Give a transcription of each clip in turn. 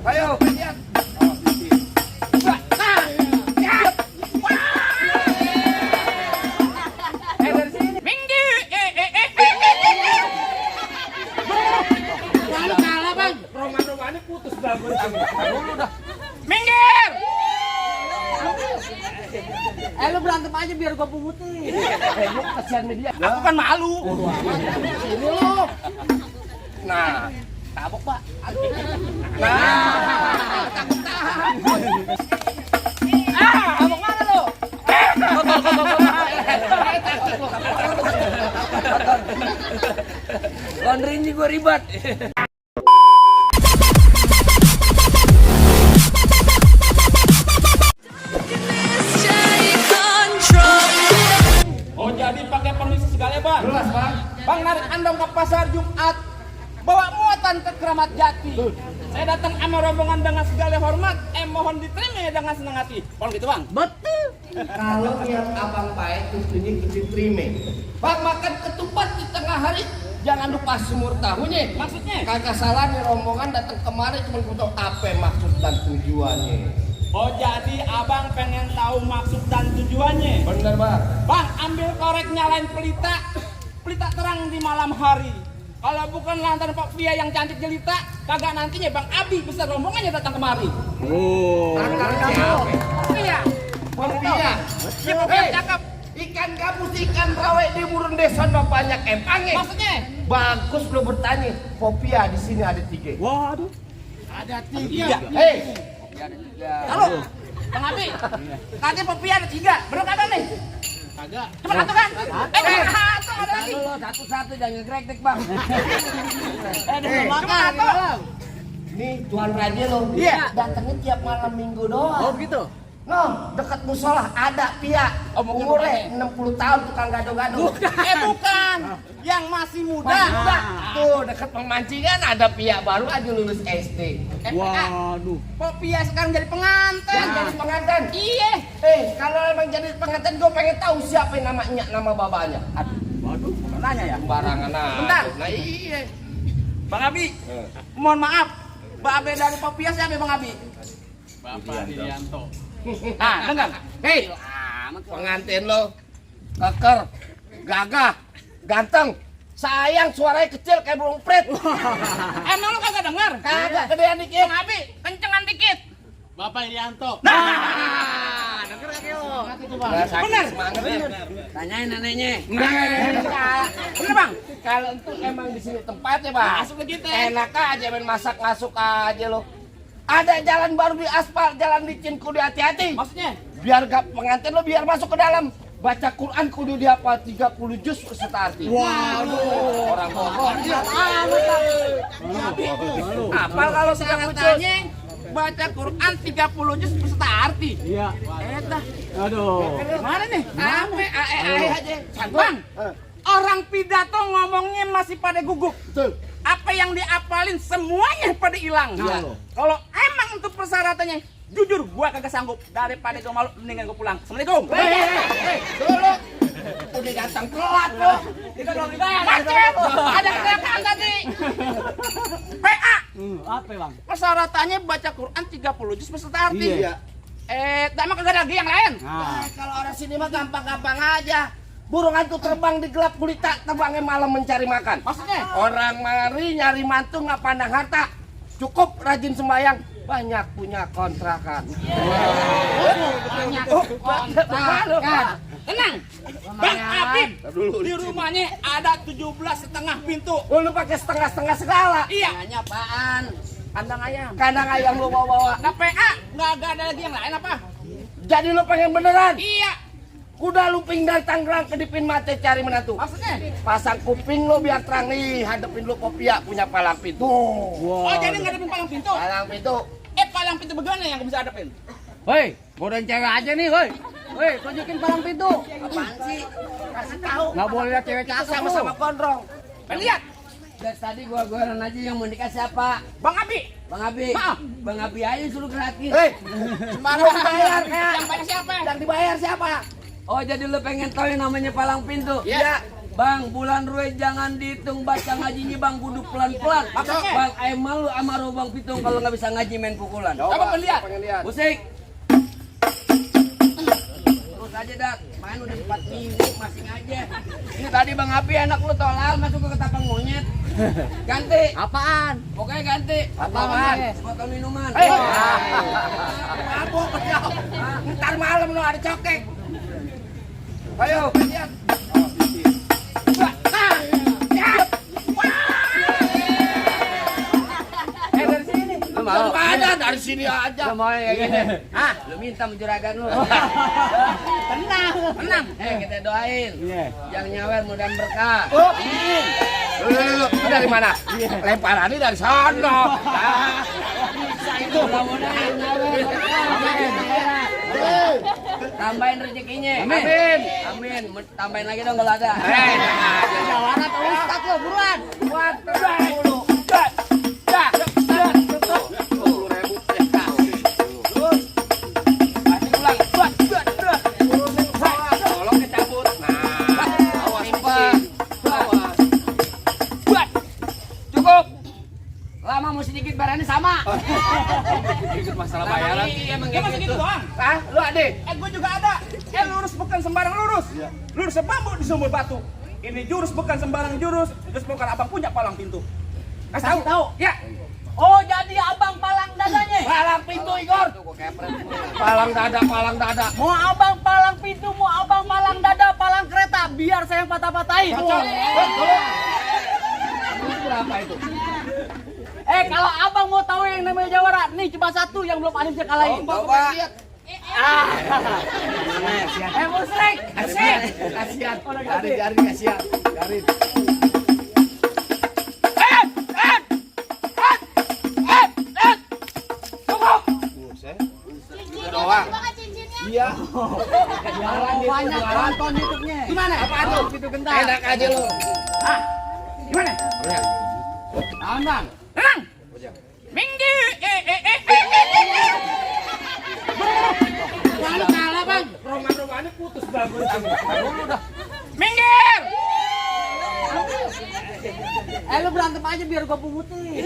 Ayo, lihat. Minggir! Lu berantem aja biar gua pungutin. Lu kasihan media. Aku kan malu. Sini lu. Nah, Tabok, Pak. nah, takut tahan. Tabok mana lu? Laundry gua ribet. Oh, jadi pakai permisi segala, Bang. Jelas, Bang. Bang narik andong ke pasar Jumat, bawa muatan ke Keramat Jati. Saya datang sama rombongan dengan segala hormat, mohon diterima dengan senang hati. Bang gitu, Bang. Betul. Kalau niat abang baik, tentunya diterima. Bang makan ketupat di tengah hari, jangan lupa sumur tahunya. Maksudnya? Kagak salah nih rombongan datang kemari cuma butuh apa maksud dan tujuannya. Oh, jadi abang pengen tahu maksud dan tujuannya. Bener, Bang. Bang, ambil korek nyalain pelita, pelita terang di malam hari. Kalau bukan lantaran Pak Pia yang cantik jelita, kagak nantinya Bang Abi besar rombongannya datang kemari. Lantaran siapa? Iya. Pempia. Si Pak Pia cakep. Ikan gabus, ikan rawe di burung desa banyak empangnya. Maksudnya? Bagus lo bertanya. Popia di sini ada 3. Waduh. Ada 3. Hei, Halo, Bang Abi. Tadi Pak Pia ada 3. Bener kagak nih? Kagak. Cuma satu kan? Satu ada lagi. Lo satu-satu jangan ngegrek Bang. Cuma satu. nih Tuan Raja lo. Iya. Datangnya tiap malam minggu doang. Oh gitu. No, dekat musola ada Pia. Umurnya 60 tahun tukang gado-gado. Bukan. Yang masih muda. Tuh dekat pemancingan ada Pia baru aja lulus SD. Waduh. Kok Pia sekarang jadi pengantin? Yang jadi pengantin. Iya. Kalau emang jadi pengantin gue pengen tahu siapa yang namanya, nama babanya. Aduh, Waduh. Nanya ya? sembarangan aja. Bentar. Nah iya. Bang Abi, mohon maaf. Babe dari Pak Pia siapa Bang Abi? Bapak Dianto. Nah, dengar. Hei, pengantin lo keker, gagah, ganteng, sayang suaranya kecil kayak burung prit. Emang lu kagak dengar? Kagak gedean dikit. Bang Abi, kencengan dikit. Bapak Dianto. Nah, denger lagi lo. Bener. Semangat ya. Tanyain neneknya. Bener Bang? Kalau itu emang di sini tempatnya, Bang. Masuk begitu. Enak aja main masak masuk aja lo. Ada jalan baru di aspal, jalan licin kudu hati-hati. Maksudnya? Biar gak pengantin lo biar masuk ke dalam. Baca Quran kudu dihafal 30 juz beserta arti. Waduh. Orang Bogor. Apal kalau syaratnya baca Quran 30 juz beserta arti. Iya. Edah. Aduh. Mana nih? Apa ae aja. Bang, orang pidato ngomongnya masih pada gugup. Betul. Apa yang diapalin semuanya pada hilang. Iya. Kalau emang untuk persyaratannya, jujur gua kagak sanggup. Daripada gua malu, mendingan gua pulang. Assalamualaikum. Dulu. Udah datang telat lo. Macet, ada kecelakaan tadi. PA, Apa Bang? persyaratannya baca Quran 30 juz beserta arti. Iya. Emang kagak ada lagi yang lain. Nah. Kalau orang sini mah gampang-gampang aja. Burung hantu terbang di gelap gulita, terbangnya malam mencari makan. Maksudnya? Orang mari nyari mantu nggak pandang harta. Cukup rajin sembahyang, banyak punya kontrakan. Banyak kontrakan. Tenang, Bang Habib di rumahnya ada 17,5 pintu. Lu pakai setengah-setengah segala. Iya. Nanya apaan? Kandang ayam. Kandang ayam lu bawa-bawa. Nah PA, nggak ada lagi yang lain apa? Jadi lu pengen beneran? Iya. Kuda luping dari Tangerang kedipin mate cari menantu. Maksudnya? Pasang kuping lu biar terang nih, hadepin lu Popia punya palang pintu. Oh jadi ngadepin palang pintu? Palang pintu. Palang pintu bagaimana yang bisa hadapin? Woi, godain cewek aja nih, woi. Woi, tunjukin palang pintu. Apaan sih? Kasih tahu. Nggak boleh lihat cewek Kita cakep sama-sama lu. gondrong. Lihat, Dari tadi gua aja yang mau nikah siapa? Bang Abi. Bang Abi. Maaf. Bang Abi aja suruh gratis. Sembarang bayar kayak. Yang banyak siapa? Yang dibayar siapa? Oh, jadi lu pengen tahu yang namanya palang pintu? Iya. Bang, bulan Rue jangan dihitung baca ngajinya bang, kudu pelan-pelan. Bang, ayo malu sama Bang Pitung kalau nggak bisa ngaji main pukulan. Coba lihat. Musik. Terus aja dak, main udah 4 minggu masing aja. Ini tadi Bang Api enak lu tolal masuk ke ketapang monyet. Ganti. Apaan? Pokoknya ganti. Apaan? Botol minuman. Mabuk kau. Ntar malam lo ada cokek. Ayo, lihat. Dari sini. Lu mau? Ada dari sini aja. Lu mau kayak gini? Ah, lu minta juragan lu. Tenang. Kita doain. Iya. Yang nyawer mudah berkah. Lu dari mana? Lemparannya dari sana. Mudah-mudahan nyawer berkah. Tambahin rezekinya. Amin. Amin. Tambahin lagi dong kalau ada. Jawara atau ustad lo buruan. Buat dulu. Masih ulang. Tolong dicabut. Nah, awas simpan. Awas. Cukup. Lama mau sedikit barangnya sama. Ikut masalah bayaran. Iya, emang Cuma kayak segitu gitu. doang. Ah, lu adek. Gue juga ada. Lurus bukan sembarang lurus. Lurus sebambu di sumur batu. Ini jurus bukan sembarang jurus. Jurus bukan abang punya palang pintu. Kasih tahu. Ya. Oh jadi abang palang dadanya. Palang pintu, Igor. Palang dada. Mau abang palang pintu, mau abang palang dada, palang kereta, biar saya yang patah-patahin. Cocok. Itu berapa itu? Kalau abang mau tahu yang namanya Jawara, nih cuma satu yang belum Anim bisa kalahin. Coba. Musrik, Kasihan. Garin kasihan. Garin. Cukup. Itu doang. Iya. banyak nonton YouTube-nya. Gimana? Apa tuh? Gitu gentar. Enak aja lu. Gimana? Tahan bang. Tenang. Minggi. Jangan kalah bang. Roman-romannya putus bangun. Dulu dah. Minggir. Lu berantem aja biar gua pungutin.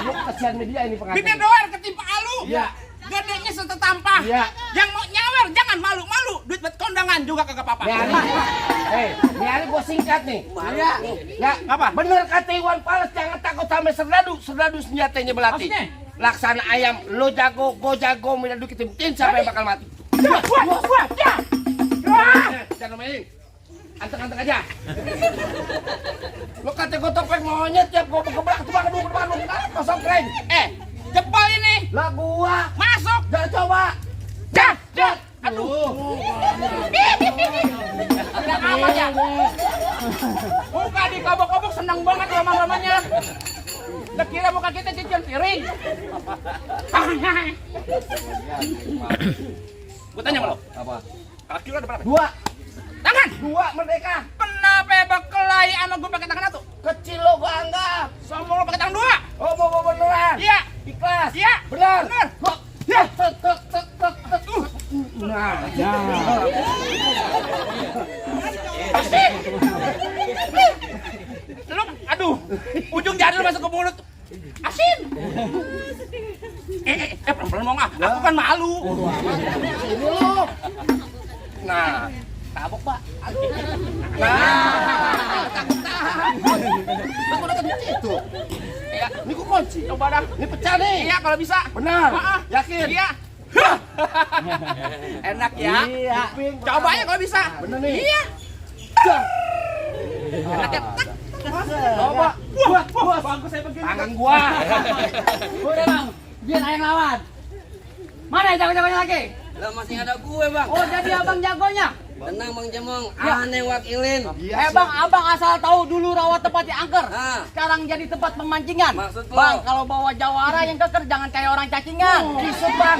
Lu kasihan media ini pengantin. Bibir doar ketimpa alu. Iya. Gedenya setetampah. Iya. Yang mau nyawer jangan malu-malu. Duit buat kondangan juga kagak apa-apa. Nih hari gua singkat nih. Iya. Ya, Apa? bener kata Iwan Fals, jangan takut sama serdadu. Serdadu senjatanya belati. Maksudnya? Laksana ayam, lo jago, gua jago, minadu ketimtin sampai bakal mati. Jangan main. Anteng-anteng aja. Lo kata gua topeng monyet, tiap gua berkebrak, kosong keren. Jempol ini Lah gua, masuk. jangan coba. Aduh. Ada apa ya? Muka dikobok-kobok senang banget lama-lamanya. Udah kira muka kita cucian piring. Gue tanya sama lo. Apa? Kaki lo ada berapa? Dua. Tangan. Dua merdeka. Kenapa berkelahi sama gue pakai tangan satu? Kecil lo gua anggap. Sombong lo pakai tangan dua. Oh mau beneran. Iya. Ikhlas. Iya. Benar. Benar. Kok? Ya. Tek. Nah, ya. Lu, aduh, ujung jari lu masuk ke mulut. Asin. Pelan-pelan mau nggak? Aku kan malu. Ini lo. Nah, Tabok, Pak. nah, takut tahan. Aku udah kunci itu. Iya. Ini gua kunci. Coba dah. Ini pecah nih. Iya, kalau bisa. Benar. Heeh. Yakin? Iya. Enak ya. Iya. Coba aja kalau bisa. Bener nih. Iya. Dah. Enak ya. Tak. Coba. Wah, bagus saya begini. Tangan gua. Udah bang, biar ayang lawan. Mana jago-jagonya lagi? Lah masih ada gue bang. Oh jadi abang jagonya. Tenang Bang Cemong, Ya. aneh wakilin. Bang, abang asal tahu dulu rawat tempatnya angker. Ah. Sekarang jadi tempat pemancingan. Maksud lo? Bang, kalau bawa jawara yang keker jangan kayak orang cacingan. Kisut bang.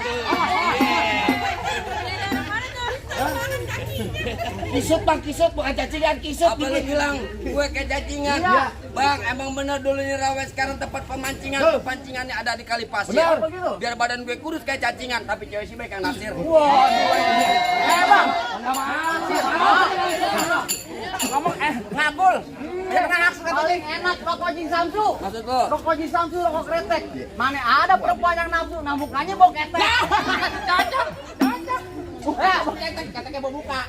Kisut bukan cacingan, kisut. Apa lu bilang gue kayak cacingan? Iya. Bang, emang bener dulu ini rawa sekarang tempat pemancingan. Tuh. Pancingannya ada di kali pasir. Benar. Begitu. Biar badan gue kurus kayak cacingan, tapi cewek sih baik yang naksir. Bang, nggak masih. ngomong ngabul. Enak Paling enak rokok Jin Samsu. Maksud lu? Rokok Jin Samsu, rokok kretek. Mana ada perempuan yang nafsu, nah mukanya bau ketek. Cocok. Bau keteknya bau muka.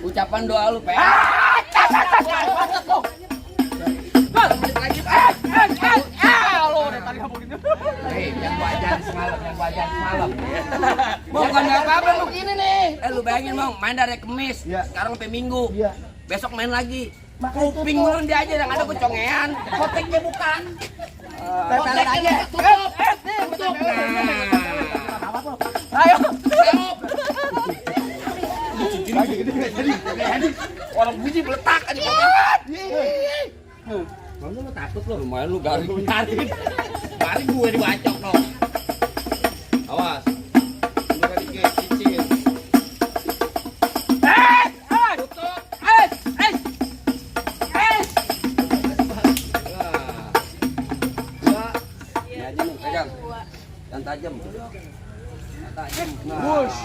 Ucapan doa lu, Pe. Yang wajar semalam. Bukan apa-apa lu gini nih. Lu bayangin Bang, main dari Kamis, sekarang sampai Minggu. Besok main lagi. Kuping lu dia aja yang ada kecongean. Koteknya buka. Tarik aja. Tutup. Ayo. Orang biji meletak aja. Lu takut lu, lumayan lu garing. Garing gue dibacok no. Awas. Udah dikit, cicil. Tutup. Ini aja nih, pegang. Yang tajam. Tajam. Bush.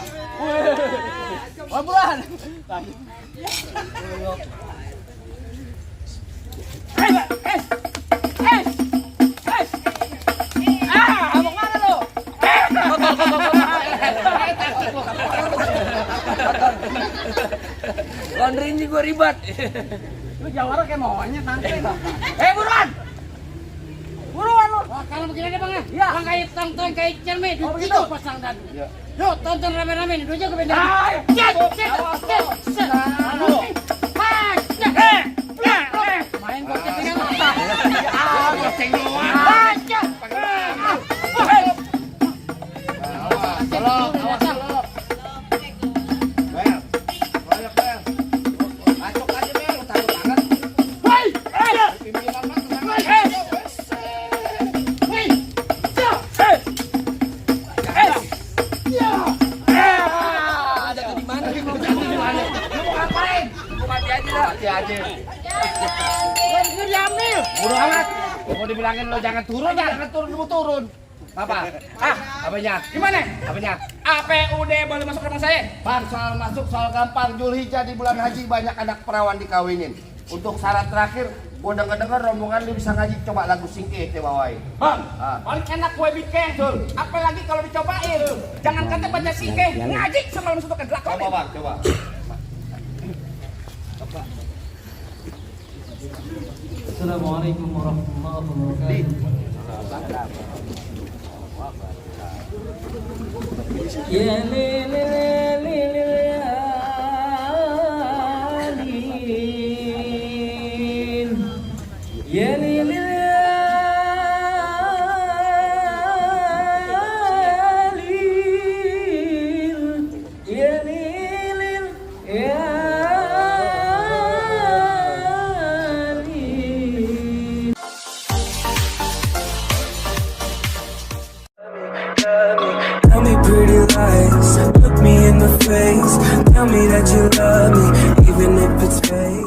Buruan. Abang mana lu? Laundry ini gua ribet. Lu jawara kayak monyet nanti. Buruan. Buruan lu. Wah, kalau begini aja Bang ya. Iya. Bang kayak tonton kayak cermin, Oh, itu begitu? pasang dan. Yuk, tonton rame-rame nih, duitnya ke benda. Main gocek dengan mata. Goceng doang. Tolong, awas dulu. Bel, banyak Bel. Bacok aja Bel, lu takut banget. Pimpinan mah tenang aja. Ada tuh di mana? Lu mau ngapain? Gua mati aja dah. Mati aja. Lu diambil. Bodoh amat. Mau dibilangin lo jangan turun, lu turun. Apa? Apanya? Gimana? Apanya? APUD boleh masuk rumah saya? Bang, soal masuk soal gampang. Julhijjah di bulan haji banyak anak perawan dikawinin. Untuk syarat terakhir, gua denger rombongan lu bisa ngaji, coba lagu singkih teh bawain. Bang, Ah. paling enak gue bikin. Apalagi kalau dicobain. Jangan kata baca singkeh, ngaji semalam sudah Coba Bang, coba. Assalamualaikum warahmatullahi wabarakatuh. Ya lilin, ya lilin, ya lilin, ya lilin. Tell me pretty lies, look me in the face. Tell me that you love me, even if it's